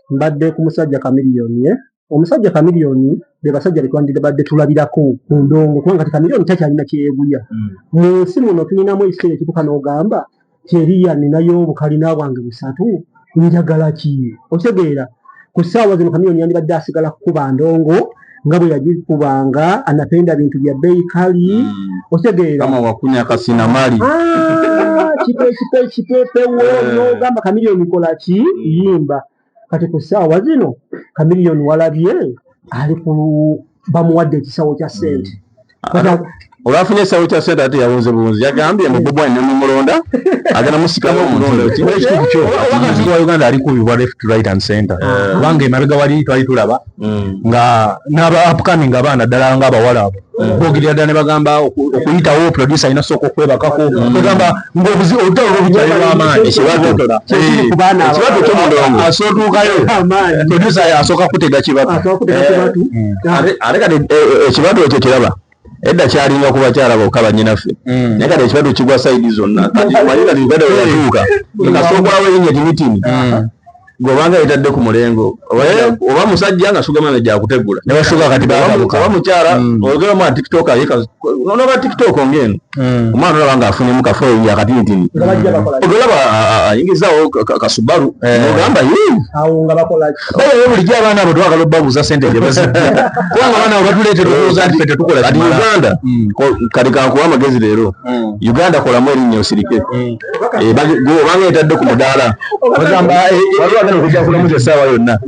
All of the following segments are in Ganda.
Mbadde ku musajja Chameleone, eh? Omusajja Chameleone be basajja betwandibadde tulabirako ku ndongo, kubanga ti Chameleone takyalina kyeyeguya. Mu nsi muno tulinamu ekiseera ekituuka n'ogamba teriya, ninayo obukalina bwange busatu, njagala ki? Okitegeera, ku ssaawa zino Chameleone yandibadde asigala kukuba ndongo nga bwe yagikubanga, anapenda bintu bya bbeeyi kali. Okitegeera? Kama wakunya kasina mali. Ah, kipe kipe kipepewo. N'ogamba Chameleone kola ki? Yimba. Kati ku ssaawa zino Chameleone walabye ali ku bamuwadde ekisawo kya ssente. Olwafunye ekisawo kya ssente, ate yawunze buwunzi, yagambye mu Bobi Wine nemumulonda agenda musikamu omulonda. Ekituufu kyo wakati wa Uganda ali kubibwa left, right and center, kubanga emabega wali twali tulaba nga n'aba upcoming abaana ddala nga abawala abo boogerera ddala ne bagamba okuyitawo producer alina sooka okwebakako, bagamba ng'obuzi olutalo lwobukyali lw'amaanyi. Kyekiri ku baana. Ekibatu ky'omulongo. Asootuukayo amaanyi. Producer asooka kutega kibatu. Asooka kutega kibatu. Ate kati ekibatu ekyo kiraba edda kyalinga ku bakyala bokka, bannyinaffe, naye kati ekibatu kigwa side zonna. Kati manyi kati Uganda we yatuuka kasookola erinnya tinitini gweobanga yetadde ku mulengo oba musajja nga sugar manager akutegula. Ne basuga kati bagabuka. Oba mukyala oyogera omwana TikTok, noba TikTok ngeno omwana olaba nga afunyemu ka following akatinitini. Nga bajja bakola ki? Olaba ayingizaawo kasubaru ogamba, "Yee." Awo nga bakola ki? Baye bulijjo abaana abo twagala obbabuuza sente gye bazijja, kubanga abaana abo batuleetera okulowooza nti ffe tetukola Kati kimala. Uganda kati kankuwa amagezi leero. Uganda kolamu erinnya osirike. Gwe obanga etadde ku mudaala, bagamba waliwo agenda okujja kulamuza essaawa yonna.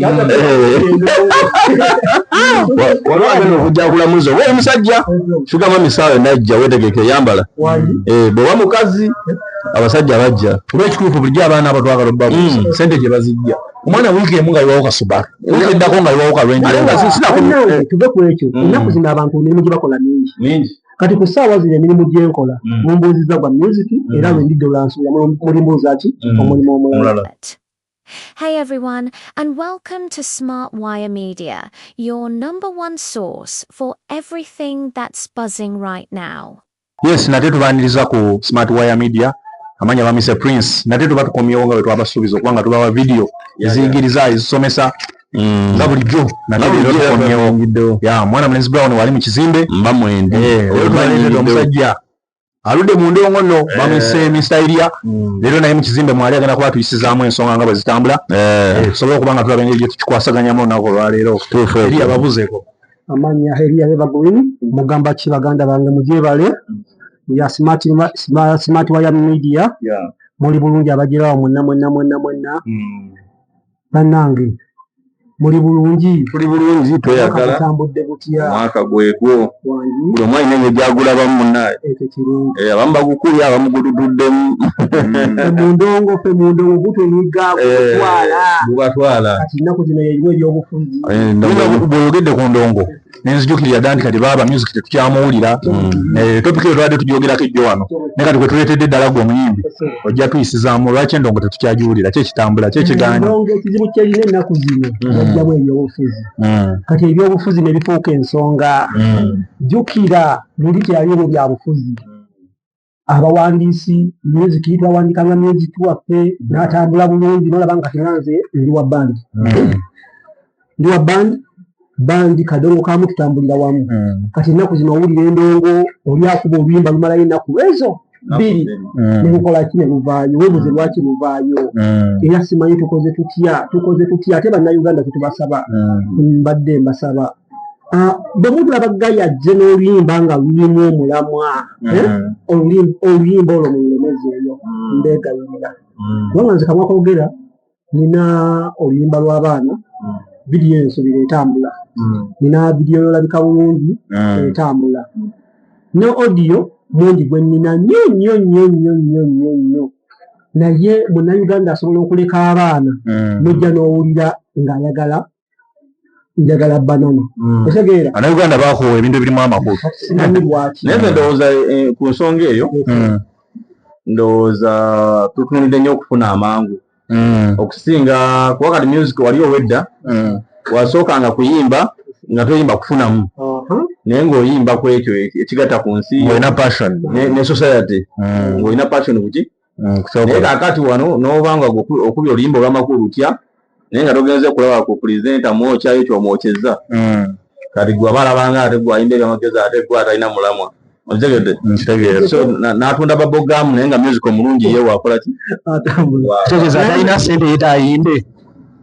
Waliwo agenda okujja kulamuza oba oli musajja, sugar mummy essaawa yonna ajja, wetegeke, yambala. Wali. Bw'oba mukazi, abasajja bajja. Olwekituufu bulijjo abaana abo twagala obbabuuza sente gye bazijja. Omwana wiiki emu nga yiwawo kasubaru, wiiki eddako nga yiwawo Ate nga Bannange, tuve ku ekyo. Ennaku zino abantu emirimu gye bakola mingi. Mingi. Kati ku ssaawa zino emirimu gyenkola mumbuuziza gwa music, era lwe ndidde olwansuula mulimbuuza ki? Omulimu omulala. Omulala. Hey everyone, and welcome to Smart Wire Media, your number one source for everything that's buzzing right now. Yes, nate tubaniriza ku Smart Wire Media. Amanya bamise Prince. Nate tuba tukomyewo nga bwe twabasuubiza okuba nga tubawa video eziyigiriza, ezisomesa nga bulijjo. Nate leero tukomyewo ya mwana mulenzi Brown wali mu kizimbe. Mba mwendi. Leero tubaleetedde omusajja aludde mu ndongo nno, bamwise Mr Eria. Leero naye mu kizimbe mwali, agenda kuba tuyisizaamu ensonga nga bwe zitambula. Tusobole okuba nga tulaba engeri gye tukikwasaganyamu olunaku olwaleero. Eria, babuzeeko. Amanya Eria Evergreen. Mugamba ki baganda bange? Mugyebale ya Smart Wire Media. Muli bulungi abagirawo mwenna mwenna mwenna mwenna? Bannange, muli bulungi? Tuli bulungi, tweyagala. Mutambudde butya? Omwaka gwegwo. Wangi. Buli omu alina engeri gyagulabamu munnaye. Ekyo kirungi. Abamu bagukubye, abamu gututuddemu. Ffe mu ndongo, ffe mu ndongo gutunyiga, gututwala. Gubatwala. Kati ennaku zino yerimu ebyobufuzi. Bw'oyogedde ku ndongo nenzijukirira dda nti kati baaba music tetukyamuwulira. Topic eyo twabadde tugyogerako ejjo wano, naye kati gwe tuleetedde ddala gwe omuyimbi, ojja tuyisizaamu lwaki endongo tetukyagiwulira, ki ekitambula, ki ekigaanyi? Endongo ekizibu kyerina ennaku zino, yajjamu ebyobufuzi. Kati ebyobufuzi ne bifuuka ensonga. Jjukira luli teyaliwo byabufuzi. Abawandiisi music twawandikanga music waffe n'atambula bulungi, nolaba nga kati nga nze ndi wa band, ndi wa band, band kadongo kamu, tutambulira wamu. Kati ennaku zino owulira endongo, oli akuba oluyimba lumalayo ennaku ezo 2 ne lukola ki? Ne luvaayo. Weebuze lwaki luvaayo. Era simanyi tukoze tutya, tukoze tutya. Ate Bannayuganda tetubasaba, mbadde mbasaba, bwe mulaba guy ajje n'oluyimba nga lulimu omulamwa, eh? Oluyimba olwo mululemezeeyo, mbeegayirira, kubanga nze kamwa koogera nina oluyimba lw'abaana, vidiyo ensubira etambula, nina vidiyo yolabika bulungi etambula, ne audio mungi gwe nnina nnyo nnyo nnyo nnyo nnyo nnyo nnyo. Naye Munnayuganda asobola okuleka abaana nojja n'owulira ng'ayagala njagala banana, otegeera? Bannayuganda bakoowa ebintu ebirimu amakulu. Kati simanyi lwaki. Naye nze ndowooza ku nsonga eyo, ndowooza tutunulidde nnyo okufuna amangu okusinga kuba kati music wali owedda wasookanga kuyimba nga toyimba kufunamu, naye ng'oyimba ku ekyo ekigatta ku nsi yo ng'olina passion ne society, ng'olina passion kuki. Naye kukyokola. Kaakati wano n'oba nga okubye oluyimba olw'amakulu lutya Naye nga togenze kulaba ku presenter mwokyayo kyomwokyezza. Kati gwe aba alabanga ate gwe ayimba ebyamagezi, ate gwe atalina mulamwa. Okitegedde? Nkitegeera. So n'atunda bubblegum, naye nga music omulungi ye wakola ki? Atambula. Kitegeeza atalina sente ye tayimbe.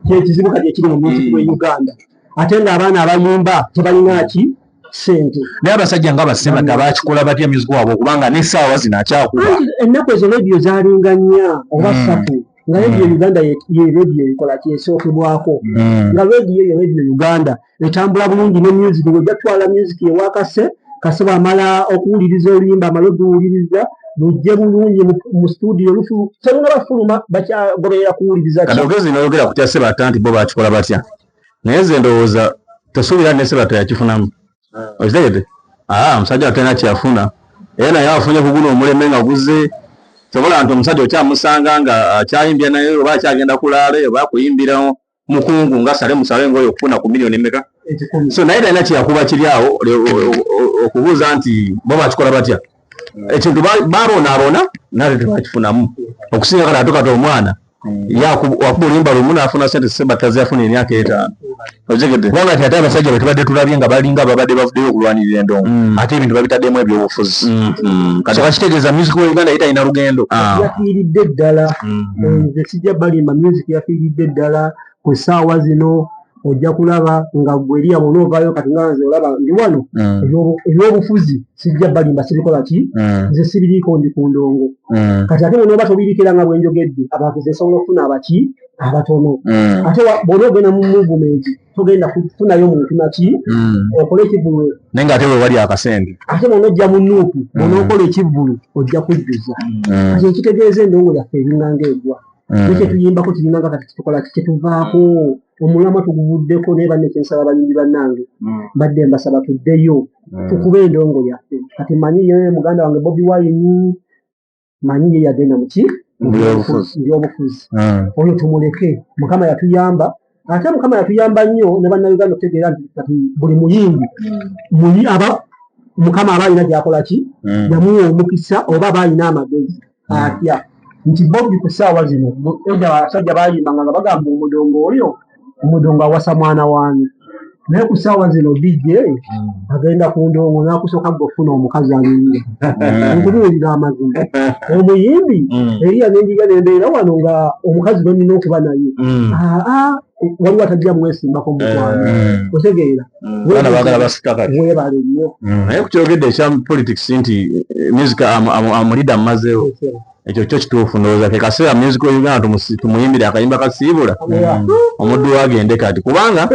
Kyekizibu kati ekiri mu music we Uganda, ate ng'abaana abayimba tebalina ki sente. Naye abasajja nga basemata bakikola batya music waabwe, okubanga n'essaawa zino akyakuba? Anti ennaku ezo rediyo zaalinga nnya oba ssatu, nga rediyo Uganda ye rediyo ekola kyesookebwako, nga rediyo eyo, Rediyo Uganda, etambula bulungi ne music. Ng'ojja kutwala music ewa Kase, Kase bw'amala okuwuliriza oluyimba, amala oduwuliriza lujje bulungi mu studio, lufu terunaba fuluma, bakyagoberera kuwuliriza. Kati ogezi noyogera ku kya Sebatta nti bo bakikola batya, naye nze ndowooza tosuubira ne Sebatta yakifunamu. Okitegedde? Aa, omusajja talina kyeyafuna, era naye afunye ku guno omulembe nga guze. Sobola nti omusajja okyamusanga nga akyayimbira, naye oba akyagenda kulaala oba akuyimbira mukungu nga sale musale ngaoyo okufuna ku miliyoni emeka? 100. So naye talina kyeyakuba kiri awo okubuuza nti bo bakikola batya. Ekintu babonaabona nate tebakifunamu okusinga kati ate kati omwana wakuba oluyimba lumu n'afuna sente Sebatta zeyafuna emyaka 5. Okitegedde? Kubanga ti ate abasajja bwe tubadde tulabye nga balinga babadde bavuddeyo okulwanirira endongo, ate ebintu babitaddemu ebyobufuzi. Kati so kakitegeeza music wa Uganda ye talina lugendo. Yafiiridde ddala. Nze sijja balimba, music yafiiridde ddala ku ssaawa zino. Ojja kulaba nga gwe eriya bwona ovaayo kati nga nze olaba ndi wano, ebyobufuzi sijja balimba, sibikola ki, nze sibiriiko, ndi ku ndongo. Kati ate bw'onooba tobirikira nga bwenjogedde, abawagizi esobola okufuna abaki abatono. Ate bw'oba ogenda mu movement, togenda kufunayo muntu naki okole ekivvulu. Naye ng'ate we wali akasente. Ate bw'ona ojja mu NUP, bw'onookola ekivvulu ojja kujjuza. Kati ekitegeeza endongo yaffe eringa egwa, nekyetuyimbako kirinanga kati kitukola ki, kyetuvaako omulamwa tuguvuddeko. Naye banne, kyensaba abayimbi bannange, mbadde mbasaba tuddeyo tukube endongo yaffe. Kati manyi ye muganda wange Bobi Wine, manyi ye yagenda muki? Mu byobufuzi. Mu byobufuzi. Oyo tumuleke. Mukama yatuyamba, ate Mukama yatuyamba nnyo ne Bannayuganda okutegeera nti kati buli muyimbi muyi aba Mukama aba alina gyakola ki, yamuwa omukisa oba aba alina amagezi atya nti Bobi ku ssaawa zino edda abasajja bayimbanga nga bagamba omudongo oyo, omudongo awasa mwana wange, naye ku ssaawa zino DJ agenda ku ndongo n'akusooka gwe ofuna omukazi anyumira. Nkubuulira amazima, omuyimbi eriya nenjiga nembeera wano nga omukazi gwe nnina okuba naye, aa, waliwo atajja mwesimbako mukwano. Otegeera? Abaana baagala basita kati. Weebale nnyo. Naye kukyogedde ekya politics nti music amulidde amumazeewo, ekyo kyo kituufu. Ndowooza ke kaseera music wa Uganda tumuyimbire akayimba kasiibula omuddu wagende kati, kubanga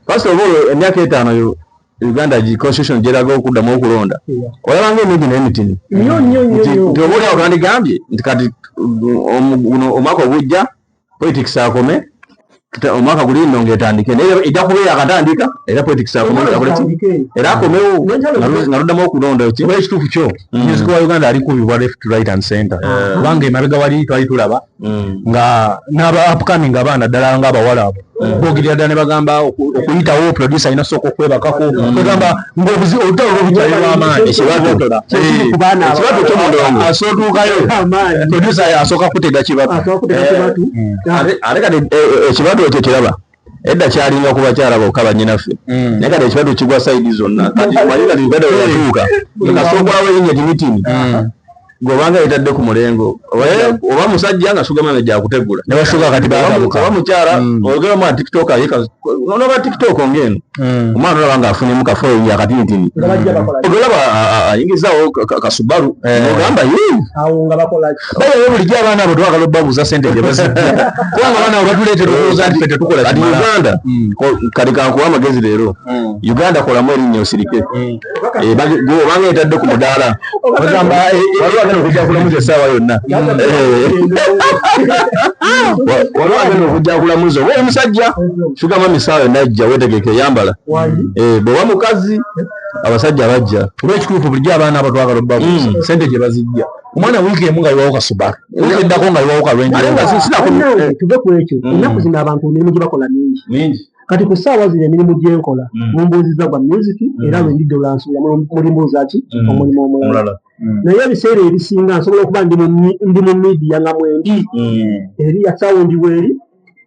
first of all emyaka 5 yo Uganda constitution gyeraga okuddamu okulonda, olabanga emigi n'emitini. Nnyo nnyo nnyo. Nti nnyo. Nti oba oliawo twandigambye nti kati guno omwaka ogujja politics akome, omwaka guli nno ng'etandike, naye ejja kuba yakatandika era politics akome, akole ki? Tandike. Era akomewo nga luddamu okulonda ki. Kuba ekituufu kyo, music wa Uganda ali kubibwa left, right and center, kubanga emabega wali twali tulaba nga n'aba upcoming abaana ddala nga abawala abo boogerera ddala ne bagamba okuyitawo producer alina sooka okwebakako, kwegamba ng'obuzi olutalo lwobukyali lw'amaanyi. Ekibatu. Ku baana Ekibatu ky'omudongo. Asootuukayo amaanyi. Producer asooka kutega kibatu. Asooka kutega kibatu. Ate kati ekibatu ekyo kiraba edda kyalinga ku bakyala bokka bannyinaffe, naye kati ekibatu kigwa side zonna. Kati manyi kati Uganda we yatuuka kasookwalawo erinnya tinitini gweobanga yetadde ku mulengo oba musajja nga sugar manager akutegula. Ne basuga kati bagabuka. Oba mukyala ogera omwana TikTok noba TikTok ngeno omwana olaba nga afunyemu ka following akatinitini, Nga bajja bakola ki? ogolaba ayingizawo kasubaru ogamba ye. Awo nga bakola ki? Baye bulijjo abaana abo twagala obbabuuza sente gye bazijja, kubanga abaana abo batuleetera okulowooza nti ffe tetukola Kati kimala. Uganda kati kankuwa amagezi leero, Uganda kolamu erinnya osirike. Gwe obanga etadde ku mudaala, Bagamba, waliwo agenda okujja kulamuza essaawa yonna. Waliwo agenda okujja kulamuza, oba oli musajja, sugar mummy essaawa yonna ajja, weetegeke, yambala. Wangi. Bw'oba mukazi, abasajja bajja. Kuba ekituufu bulijjo abaana abo twagala obbabuuza sente gye bazijja. Omwana wiiki emu nga yiwawo kasubaru, wiiki eddako nga yiwawo ka Range Ate nga Rover. Bannange, tuve ku ekyo. Ennaku zino abantu emirimu gye bakola mingi. Mingi. Kati ku ssaawa zino emirimu gye nkola mumbuuziza gwa music, era lwe ndidde olwansuula mulimbuuza ki omulimu omulala. Omulala. Naye ebiseera ebisinga nsobola okuba ndi mu media nga mwendi eri ya sound weeri.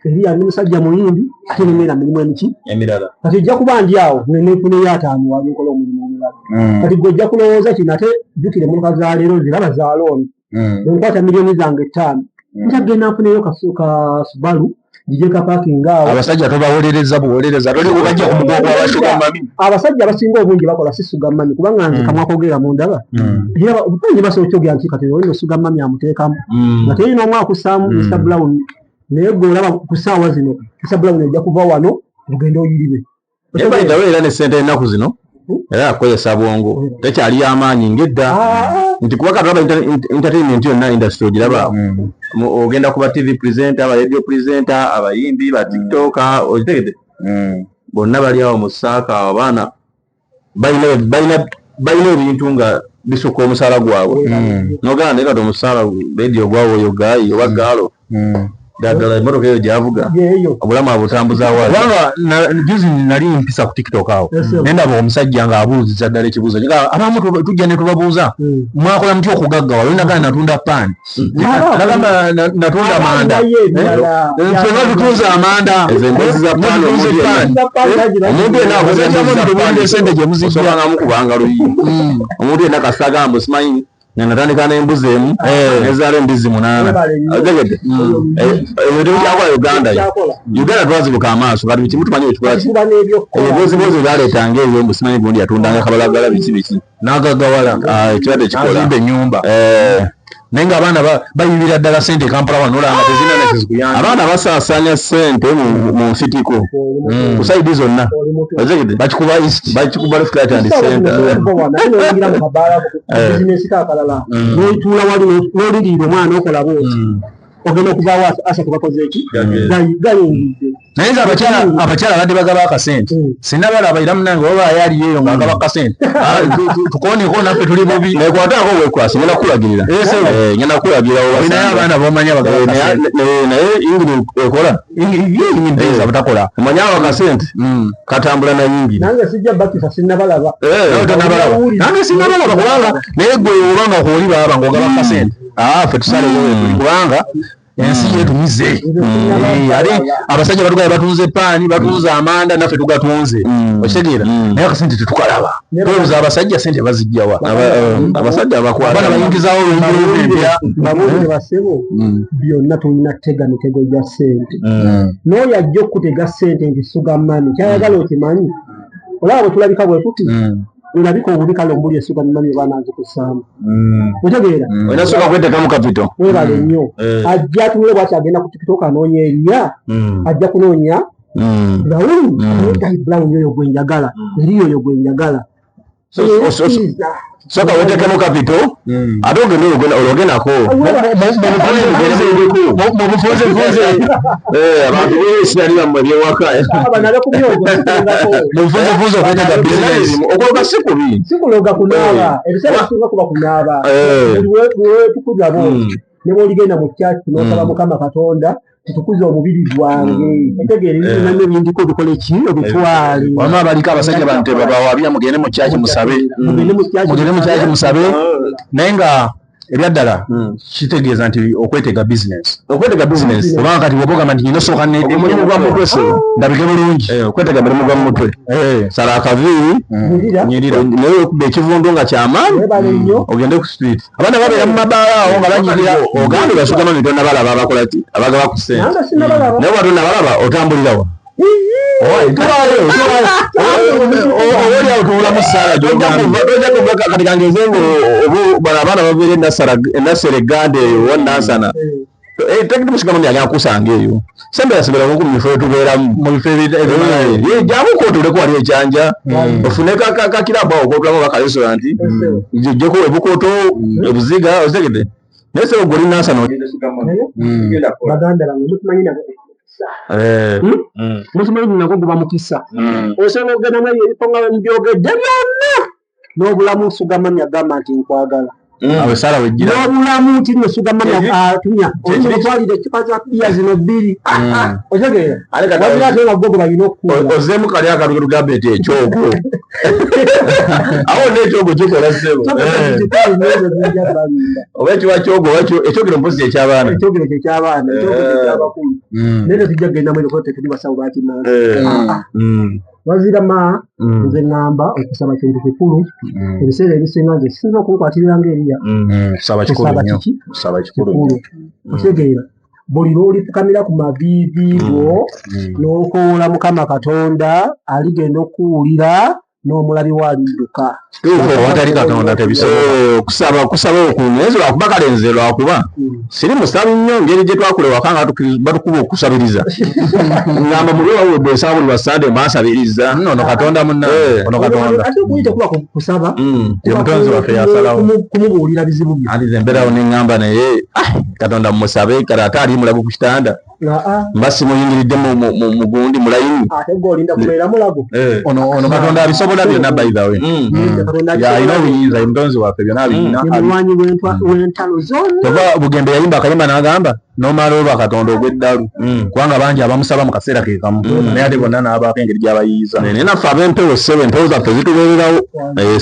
Eriya ndi musajja muyimbi ate nemeera mirimu emiki emirala. Kati ojja kuba ndi awo neneefuneyo 5 wali nkola omulimu omulala. Kati gwe ojja kulowooza kino, ate jjukira emmotoka za leero ziraba za looni. Bwe nkwata miliyoni zange 5, nkyagenda nfuneyo ka Subaru gije ka parking awo. Abasajja tobawolereza buwolereza, toli kubajja ku mugongo wa sugar mummy. Abasajja abasinga obungi bakola si sugar mummy, kubanga nze kamwa kogera mundaba. Era obupanyi basobola okyogera nti kati olina sugar mummy amuteekamu nga terina omu akussaamu Mr Brown, naye gwe olaba ku ssaawa zino Mr Brown ojja kuva wano ogende oyiribe. Naye by the way, era ne ssente ennaku zino era yakukozesa bwongo, tekyali y'amaanyi ng'edda, nti kuba kati olaba entertainment yonna, industry ogiraba, ogenda kuba TV presenter, aba radio presenter, abayimbi ba TikToker, okitegedde, bonna bali awo mu saaka. Awo abaana balina ebintu nga bisukka omusaala gwabwe, nogamba naye kati omusaala radio gwawe oyo gaayi oba gaalo ddala emmotoka eyo gyavuga, yeeyo obulamu abutambuzaawo atya? Kubanga juzi nali mpisa ku TikTok awo, naye ndaba omusajja ng'abuuziza ddala ekibuuzo. Nga abamu tujja ne tubabuuza, mwakola mutya okugaggawala? Oli nagamba natunda paani, nagamba natunda manda. Naye ebirala. Ffe nga tutunze amanda. Ezo emboozi za paani, Tutunze omuntu yenna paani. Omuntu yenna akoze Abasajja emboozi za muno paani, tubulire sente gye muzijja. osobolangamu kubanga luyi omuntu yenna kasagamba simanyi nga natandika n'embuzi emu nezaala embizi 8. Webale nnyo. Otegedde? Ebyo tebikyakola Uganda. Tebikyakola. Uganda twazibuka amaaso, kati kimu tumanyi ekikola ki. Kuba n'ebyokukola. Ebibozibozi byaleetanga ebyo mbu simanyi gundi yatundanga kabalagala biki biki. N'agaggawala. Ah, ekiba tekikola. N'azimba ennyumba. Naye ng'abaana bayibira ddala sente e Kampala wano, olaba nga tezirina nakizikuyamba. Abaana basaasaanya ssente mu nsitiko ku side zonna. Oli mutuufu. Otegedde? Bakikuba east. Bakikuba left, right and center. Oyingira mu kabaala bizinesi kakalala, n'otuula wali n'olindirira omwana okola bwoti, ogenda okuvaawo asatu bakoze eki? Gayingidde. Naye nze abakyala badde bagaba akasente, sinabalaba, era munange oba ayaliyo eyo ng'agaba akasente. Ah, tukooneko naffe tuli bubi. Nekwataako wekwasi, ngenda kukulagirira. Ngenda kukulagirira. Olinayo abaana bomanyi abagaba akasente? Naye yingini ekola. Yingini teyinza butakola. Omanyi awo akasente katambula na yingini. Nange sijja bakisa, sinnabalaba. Nawe tonabalaba, nange sinabalaba, kubanga naye gwe oba nga kwoli baaba ng'ogaba akasente. Ah, ffe tusalewo wetuli, kubanga ensi yetumize. Ate abasajja batugaye batunze paani, batunze amanda, naffe tugatunze, okitegeera? Naye akasente tetukalaba. Twebuza abasajja sente bazijjawa? Abasajja abakwata abaana bayingizawo olw'enjolo empya. Babuulire basebo, byonna tulina kutega mitego gya ssente. N'oyo ajja okutega ssente nti sugar mummy kyayagala okimanyi, olaba bwe tulabika bwe tuti, olabika obubi, kale ombuli e sugar mummy oba nanzikussaamu, otegeera? Olina sooka kwetekamu capital. Webale nnyo. Ajja atunule bwati, agenda ku TikTok anoonya eriya, ajja kunoonya Brown, guy Brown oyo gwe njagala, eri oyo gwe njagala. Sooka wetekemu capital, ate ogende ologenako. Mu bufunzefunze. Abantu beesirani bammwe ebyewaka. Mu bufunzefunze okwetega bizinesi. Okuloga si kubi. Sikuloga, kunaaba. Ebiseera bisinga kuba kunaaba. Buli wetukuza bwoti, ne bwoligenda mu kyaki n'osaba, Mukama Katonda, tutukuze omubiri gwange, otegeera? Ebintu bindiko bikole ki, obitwale. Wama abaliko abasajja bano tebabawabya, mugende mu kyaki musabe. Mugende mu kyaki. Mugende mu kyaki musabe. Naye nga ebyaddala kitegeeza nti okwetega bizinesi. Okwetega bizinesi. Kubanga kati bwoba ogamba nti nyina osooka Omulimu gwa mutwe sebo. Ndabike bulungi. Okwetega mulimu gwa mutwe. Sala akaviiri. Nyirira. Nyirira. Naye okuba ekivundu nga kyamaanyi, Webale nnyo. ogende ku street. Abaana babeera mu mabaala awo nga banyirira. Ogambye ba sugar mummy tonnabalaba abakola ki, abagaba ku ssente. Nange sinabalaba. Naye bwa tonnabalaba, otambulirawa? Oba oliawo tuwulamu saala gyogambye. Tojja kuva. Kati kangeze ngo bano abaana babeera enasera eganda eyo owa Nansana, tekimusigamu agenda kusanga eyo. Sembera sembera ku mu bifo etubeeramu. Mu bifo ebimalayo. Jangu otuleko wali ekyanja, ofune kakirabu awo kotulamu oba karestaurant, jjeko ebukoto ebuziga, okitegedde? Naye sebo gwe oli Nansana. Baganda bange, mutumanyi nabo, mutumanyi nako guba mukisa. Osobola okugenda mu ebyo ebifo nga mbyogedde byonna n'obulamu, sugar mummy agamba nti nkwagala. Awo esaala wejjira. N'obulamu nti nno suga mama atunya olutwalire eccupa za bbiya zino bbiri. Otegeera? Ate kati Wabula ate nga gwe balina okukuula. Ozeemu kali akantu ketugambe nti ekyogo awo n'ekyogo kikola ssebo. Oba ekiba kyogo oba ekyogero mpozi eky'abaana. Ekyogero kyekyabaana, ekyogero kyekyabakulu. Naye tetujja kugendamu eno kuba tetuli basawo bakinnansi. Wazira ma nze ŋŋamba okusaba kintu kikulu. Ebiseera ebisinga nze sinza okunkwatirira ng'eriya. Kusaba kikulu Kusaba nnyo. kiki? Kusaba kikulu Kikulu. nnyo. Otegeera, buli lw'olifukamira ku maviivi go n'okowoola Mukama Katonda, aligenda okuwulira n'omulabi we alidduka. Awatali Katonda tebisoboka. Okusaba okusaba okwo naye nze lwakuba kale nze lwakuba siri musabi nnyo ngeri gye twakula ewaka nga batukuba okusabiriza ngamba muli wawe bwesaba buli lwa Sande mbansabiriza. Nno ono Katonda munnange. Ono Katonda. Ate okuyita kuba kusaba. Ye mutonzi waffe yasalawo. Kumubuulira bizibu bye. Anti nze mbeerawo ne ŋŋamba naye Katonda mmusabe kale ate ali mulago ku kitanda mba simuyingiridde mu gundi mu layini. Ate gwe olinda kubeera mulago. Ono Katonda abisobola byonna, by the way. Katonda Alina obuyinza, ye mutonzi waffe, byonna abirina. Ye mulwanyi w'entalo zonna. Kyova Bugembe yayimba akayimba n'agamba n'omala olwa Katonda ogw'eddalu, kubanga bangi abamusaba mu kaseera ke kamu, naye ate bonna n'abaako engeri gy'abayiiza. Naye naffe ab'empewo ssebo, empewo zaffe zitubeererawo.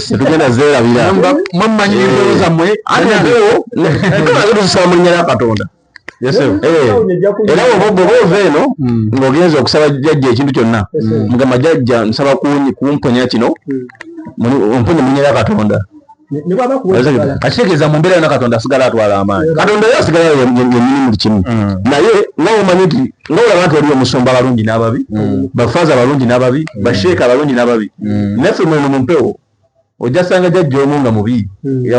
Tetugenda zeerabira. Mwe mumanyi empewo zammwe. Ate empewo empewo nazo tuzisaba mu linnya lya Katonda. Era bw'oba ova eno ng'ogenza okusaba jjajja ekintu kyonna, mugamba jjajja nsaba kumponya kino, omponye mu linnya lya Katonda. Ne bw'aba akuwa eddagala. Kakitegeeza mu mbeera yonna Katonda asigala atwala amaanyi. Katonda ye asigala yennyini buli kimu. Naye nga omanyi nti nga olaba nti waliwo omusumba abalungi n'ababi, bafaaza abalungi n'ababi, basheeka abalungi n'ababi, naffe mweno mu mpewo ojja sanga jjajja omu nga mubi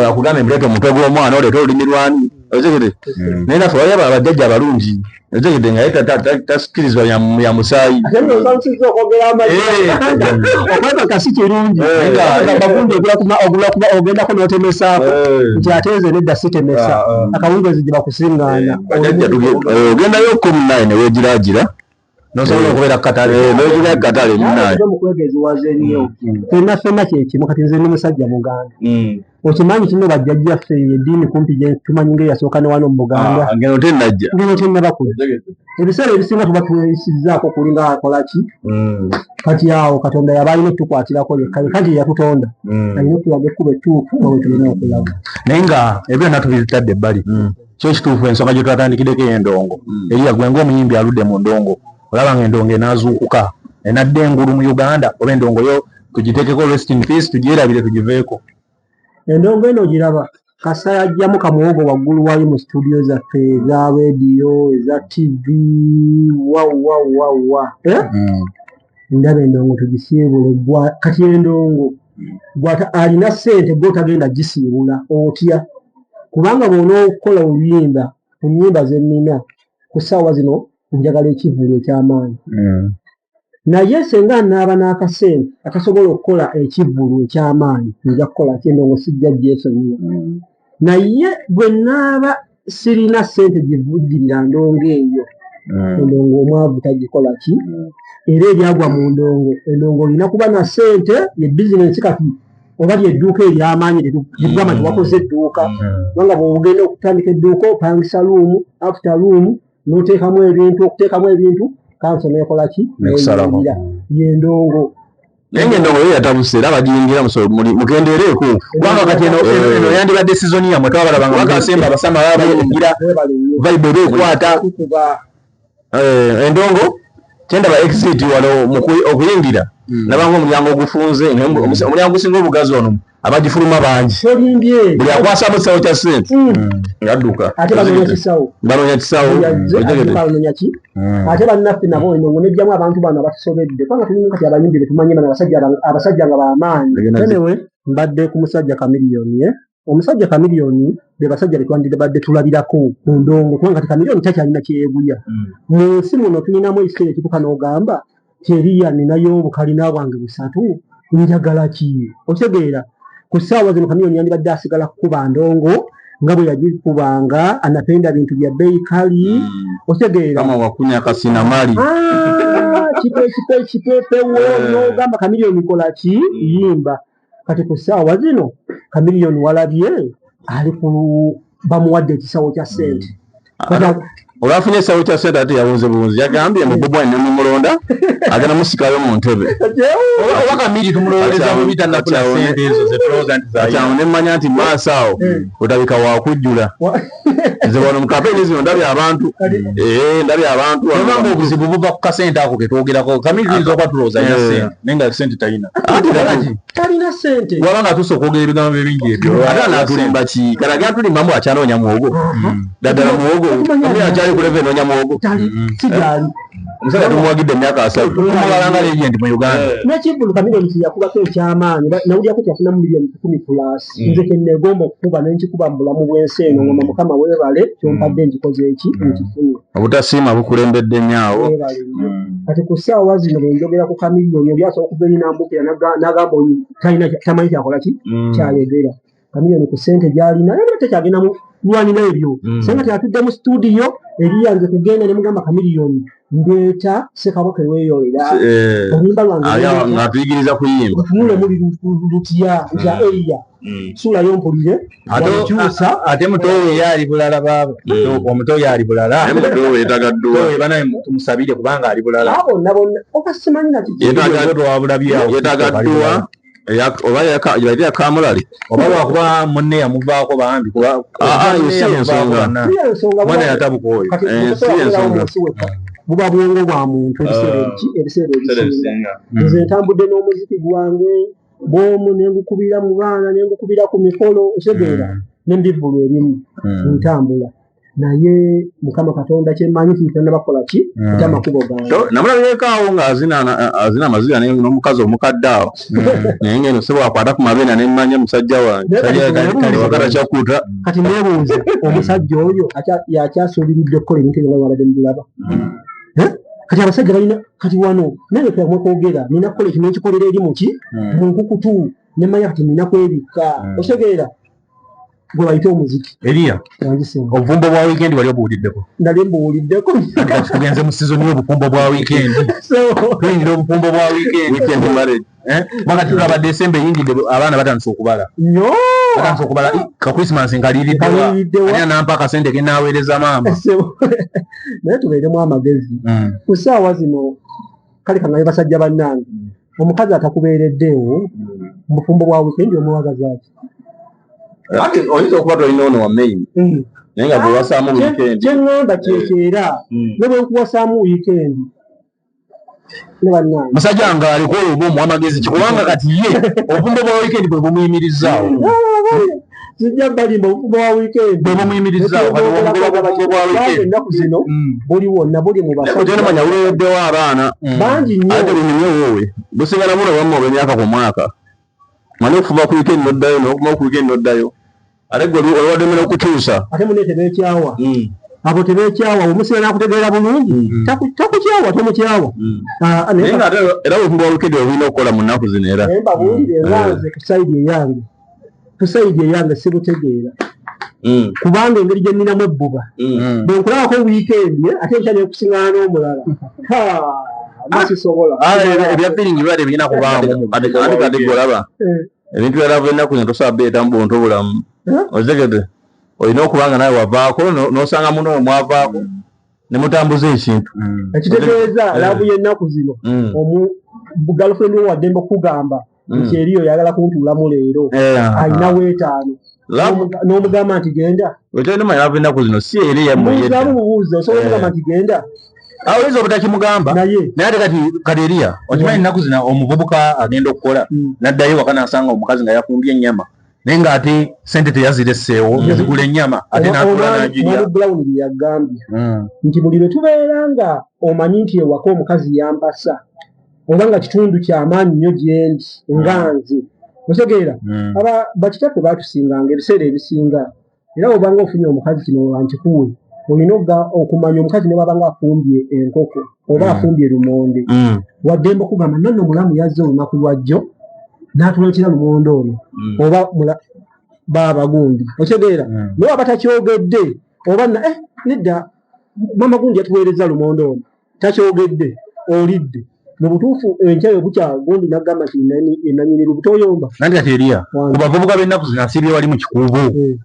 akugamba embuleeta omutwe gw'omwana oleete olulimi lwani, otegedde? Naye naffe waliyo abajjajja abalungi, otegedde, nga ye tasikirizibwa ya musaayi. Ate nno osansizza okwogera amazima. Okwebaka si kirungi. Bagundi ogula kuma ogendako n'otemesaako nti ate nze nedda sitemesa. Akawungeezi gye bakusiŋŋaana. Bajjajja ogendayo ko munnaye ne weegiraagira Nosobola okubeera ku katale. N'ogira ku katale munnaye. Ate mu kwegeziwaza ennyo. Ffenna ffenna kye kimu, kati nze ndi musajja Muganda. Okimanyi kino bajjajjaffe eddiini kumpi gye tumanyi ng'eyasooka ne wano mu Buganda. Ngeno tennajja. Ngeno tennaba kujja. Ebiseera ebisinga tuba tweyisizzaako kulinga akola ki? Kati awo Katonda yaba alina otukwatirako yekka, yekka nti yatutonda. Alina okulaga ekkubo ettuufu nga bwe tulina okulaga. Naye nga ebyo byonna tubitadde ebbali, kyo kituufu ensonga gye twatandikiddeko ey'endongo. Eriya gwe ng'omuyimbi aludde mu ndongo, olaba nga endongo enaazuukuka enadda engulu mu Uganda, oba endongo yo tugiteekeko rest in peace, tugyerabire, tugiveeko? Endongo eno ogiraba kasa yajjamu kamuwogo waggulu wali mu studio zaffe eza rediyo, eza TV, wa wa wa wa. Ndaba endongo tugisiibule gwa kati endongo gwata alina ssente gwe otagenda gisiibula otya? Kubanga bw'onookola oluyimba ku nnyimba ze nnina ku ssaawa zino, njagala ekivvulu eky'amaanyi. Naye senga naaba n'akasente akasobola okukola ekivvulu eky'amaanyi, nja kukola ki? Endongo sijja gyesonyiwa. Naye bwe naaba sirina ssente givujjirira ndongo eyo, endongo omwavu tagikola ki? Era ebyagwa mu ndongo, endongo olina kuba na ssente, ye bizinensi kati oba lyedduuka ery'amaanyi lyetugamba nti wakoze edduuka, kubanga bw'ogenda okutandika edduuka opangisa room after room n'oteekamu ebintu, okuteekamu ebintu kanso neekola ki? Nekusalako. Neyingira yendongo. Naye nga endongo yo yatabuse era bagiyingira mukendeereeko. Kubanga kati eno yandibadde season yammwe, twabalabanga mu December abasama baba bayingira, Webale nnyo. Vibe eba ekwata. Tukuba. Endongo kyendaba exit wano okuyingira nabanga omulyango ogufunze, naye omulyango gusinga obugazi ono abagifuluma bangi. Tolimbye. Buli akwasamu ekisawo kya ssente ngadduka. Ate banoonya kisawo. Banoonya kisawo. Yazze adduka anoonya ki? Ate bannaffe nabo endongo nejjamu abantu bano abatusobedde, kubanga tulimu kati abayimbi betumanyi bano abasajja nga b'amaanyi. Anyway, mbadde ku musajja Chameleone, eh? Omusajja Chameleone be basajja betwandibadde tulabirako mu ndongo, kubanga kati Chameleone takyalina kyeyeguya. Mu nsi muno tulinamu ekiseera ekituuka n'ogamba ti eriya ninayo obukalina bwange busatu, njagala ki? Okitegeera, ku ssaawa zino Chameleone yandibadde asigala kukuba ndongo nga bwe yagikubanga, anapenda bintu bya bbeeyi kali, okitegeera? Kama wakunya kasina mali. Ah, kipe kipe kipepewo n'ogamba Chameleone kola ki? Yimba. Kati ku ssaawa zino Chameleone walabye Ali ku bamuwadde ekisawo kya ssente. Olwafunye ekisawo kya ssente, ate yawunze buwunzi, yagambye mu Bobi Wine nemumulonda agenda musikayo mu ntebe. Oba Kamiri tumulowooleza bubi, tannafuna ssente ezo zetulowooza nti Kati awo nemmanya nti maaso awo otabika wakujjula. Nze wano mu kampeyini zino ndabye abantu, ndabye abantu wano. Obanga obuzibu buva ku kasente ako ketwogerako. Kamiri tuyinza okuba tulowooza alina ssente, naye nga ssente talina. Ate kati Talina ssente. Waba nga tusa okwogera ebigambo ebingi ebyo. Ate anaatulimba ki? Kati agenda tulimbamu, akyanoonya muwogo ddala muwogo. Kamiri akyali ku level enoonya muwogo. Tali sigyali. Omusajja tumuwagidde emyaka 30. Tumubala nga legend mu Uganda. N'ekivvulu Kamiliyoni kyeyakubako ekyamaanyi, nawulyako kyafunamu miliyoni 10 plus. Nze kyenneegomba okukuba nenkikuba mu bulamu bw'ensi eno, ngamba Mukama weebale kyompadde, nkikoze eki, nkifunye. Obutasiima bukulembedde nnyo awo. Weebale nnyo. Kati ku ssaawa zino bwe njogera ku Kamiliyoni, oli asobola okuva eri n'ambuukira n'agamba oyo talina, tamanyi kyakola ki, kyayogera. Kamiliyoni ku ssente gy'alina era tekyagenda mu lwanira ebyo. Senga teyatudde mu studio eriyanze kugenda ne mugamba, Kamiliyoni, ndeeta Ssekabaka Eweeyolera, oluyimba lwange ndeeta. Ng'atuyigiriza kuyimba. Otunule muli lutya ntya eriya suulayo mpulire. Wabikyusa. Ate mutowe ye ali bulala, baaba omuto ye ali bulala. Naye muto yeetaaga dduwa. Mutowe banaye tumusabire kubanga ali bulala. Abo bonna bonna oba simanyi naki. Twabulabye awo. Yeetaaga dduwa oba yali yakamulali. Oba lwakuba munne yamuvaako bambi kuba Ah, ah, munne si yamuvaako ensonga. bannange. Si ensonga. Mwana yatabuka oyo. Kati Si osobola ensonga. kubeerawo mu nsi wekka, buba bwongo bwa muntu ebiseera ebiseera ebisinga. Nze ntambudde n'omuziki gwange bwomu, nengukubira mu baana, nengukubira ku mikolo, otegeera, n'embivvulu ebimu ntambula naye. Mukama Katonda kyemmanyi nti tannabakola ki ate amakubo gange. Namulabyeko awo ng'azina azina amaziga n'omukazi omukadde awo, naye ngeno sebo akwata ku mabeena nemmanya musajja wange. Naye kati neebuuza- Wakata kyakuta. Kati neebuuza, omusajja oyo yakyasuubiridde okukola ebintu ebyo nga bwabadde mubulaba? Eh? Kati abasajja balina kati wano nange twamwe kwogera, nina kukola ekyo nenkikolera eri muki mu nkukutu, nemanya kati nina kwebikka, otegeera, gwe bayita omuziki. Eriya. Yangisinga. Obufumbo bwa weekend wali obuwuliddeko? Nali mbuwuliddeko. Kati tugenze mu season y'obufumbo bwa weekend. So, Tuyingira obufumbo bwa weekend. Weekend marriage. Eh? Mwaka tulaba December eyingidde, abaana batandise okubala. Nnyo. Batandise okubala ka Christmas nkaliriddewa? Nkaliriddewa? Ani anampa akasente ke naaweereza maama? So, naye tubeeremu amagezi ku ssaawa zino. Kale kangabe basajja bannange, omukazi atakubeereddeewo mu bufumbo bwa weekend omuwagaza ki? Ate oyinza okuba tolina ono wa main, naye nga bwewasaamu weekend. Kyeŋŋamba kyekyera ne bwe nkuwasaamu weekend ne bannange. Musajja nga aliko olwo oba omuwa amagezi ki? Kubanga kati ye obufumbo bwa weekend bwe bumuyimirizaawo. Sijja balimba, obufumbo bwa weekend Bwe bumuyimirizaawo kati obufumbo bwa weekend. Ennaku zino buli wonna buli mu Naye otenda manya bulereddewo abaana. Bangi nnyo. Ate bunyumye wowe businga buno bwammwe obw'emyaka ku mwaka. Manye okufuba ku weekend noddayo, n'okuma ku weekend noddayo, ate gwe olwaddemera okukyusa. Ate mune tebeekyawa, abo tebeekyawa. Omusira nakutegeera bulungi, takukyawa, tomukyawa. Ah, ah, naye nga ate era obufumbo bwa weekend obulina okukola mu nnaku zino era. Naye mbabuulire, nga nze ku side eyange sibutegeera, kubanga engeri gye nninamu ebbuba, bwe nkulabako weekend, ate nkya nekusiŋŋaana n'omulala, Ha, mba sisobola. Ebya feeling biba tebirina kubaamu. Ate kati gwe olaba ebintu bya love ennaku zino tosobola bireetamu buntu bulamu. Eh? Otegedde, olina okuba nga nawe wavaako n'osanga muno mwavaako ne mutambuza ekintu. Ekitegeeza love y'ennaku zino, omu girlfriend we waddembe okugamba nti eriyo yagala kuntuulamu leero, alinawo 5, n'omugamba nti genda. Okyalina manya love ennaku zino si eri yammwe Mbuuzaamu yedda. bubuuza, osobola omugamba nti genda. Oyinza obutakimugamba. Naye Naye ate kati eriya okimanyi ennaku zino omuvubuka agenda okukola, n'addayo waka n'asanga omukazi nga yafumbye ennyama, naye ng'ate sente teyaziresseewo zigula ennyama, ate n'atuula n'agirya. Mwami Brown bye yagambye nti buli lwe tubeera nga omanyi nti ewaka omukazi yampasa oba nga kitundu kyamaanyi nnyo gyendi nga nze, otegeera, aba bakitaffe baatusinganga ebiseera ebisinga. Era obanga ofunye omukazi, kino nkikuwe, olina okumanya omukazi ne bwaba nga afumbye enkoko oba afumbye lumonde, waddembe okugamba nanno omulamu yazze olunaku lwajjo n'atuleetera lumonde ono oba baaba gundi, otegeera. Naye waba takyogedde oba nedda, mama gundi yatuweereza lumonde ono, takyogedde, olidde. Mu butuufu enkya yobukya gundi nagamba nti nanyini lubuto oyomba. Nanti kati eriya ku bavubuka b'ennaku zino asiibye wali mu kikuubo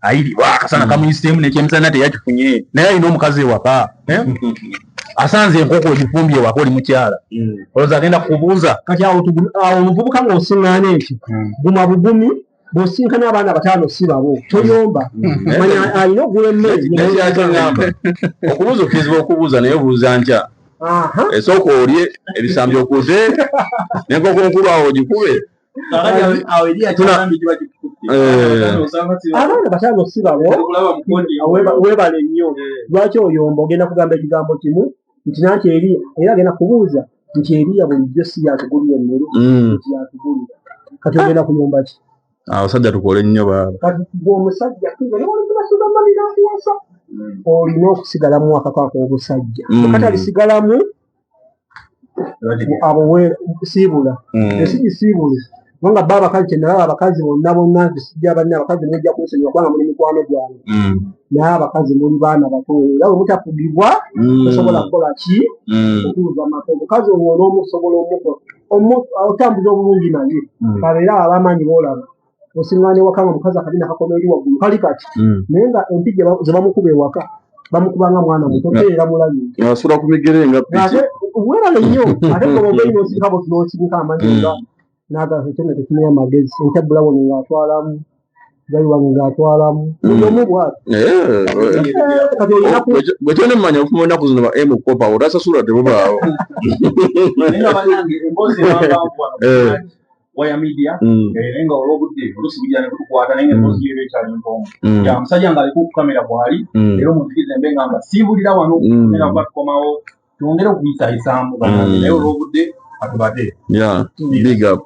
ayiribwa akasana kamuyiseemu n'ekyemisana teyakifunye naye alina omukazi ewaka eh? Asanze enkoko ogifumbye ewaka oli mukyala olowooza agenda kukubuuza? Kati awo omuvubuka ng'osiŋŋaana ekyo guma bugumi, bw'osinkana abaana bataano si babo toyomba, manya alina ogula emmere. Nekyakiŋŋamba okubuuza okkirizibwa okubuuza naye obuuza nkya. Esooka olye ebisambi okuze n'enkoko nkulu awo ogikube. Abaana bataano si babo, weebale nnyo. Lwaki oyomba? Ogenda kugamba ekigambo kimu nti nanti Eriya era agenda kubuuza nti Eriya bulijjo si yatugulira emmere? Nti yatugulira. Kati ogenda kuyomba ki? Abasajja tukole nnyo baaba. Kati gwe omusajja tumanirakuwasa olina okusigalamu akako ak'obusajja. Katalisigalamu abo siibula esigisiibule kubanga ba abakazi kyenalaba abakazi bonna bonna nze sijja banne abakazi mujja kunsonyiwa kubanga muli mikwano gyange naye abakazi muli baana bato era bwe mutafugibwa tosobola kukola ki okutuuza amaka. Omukazi owo n'omusobola otambuza obulungi naye kabeera ab'amaanyi boolaba osiŋŋaana ewaka nga omukazi akabina kakoma eri waggulu kali kati naye nga empi ze bamukuba ewaka bamukuba nga mwana muto era mulabi. Asula ku migere nga piki. Weebale nnyo ate gwe n'osirika bwoti n'osirika amanyi nga n'agakyo tetumenya amagezi enkya Bulawuni ng'atwalamu gali wange ng'atwalamu buli omu bw'ati. Kati olina gwe kyona mmanya ofuma ennaku zino ba M kopa otasasula tebubaawo. Waya Media naye nga olw'obudde oluusi bujja ne butukwata naye nga emboozi yo ekyali mpoomu ya musajja ng'aliko ku kamera bw'ali era omunzikirize mbe nga mbasiibulira wano era kuba tukomawo twongere okuyisaayisaamu bannange naye olw'obudde katubate. Yeah, big up.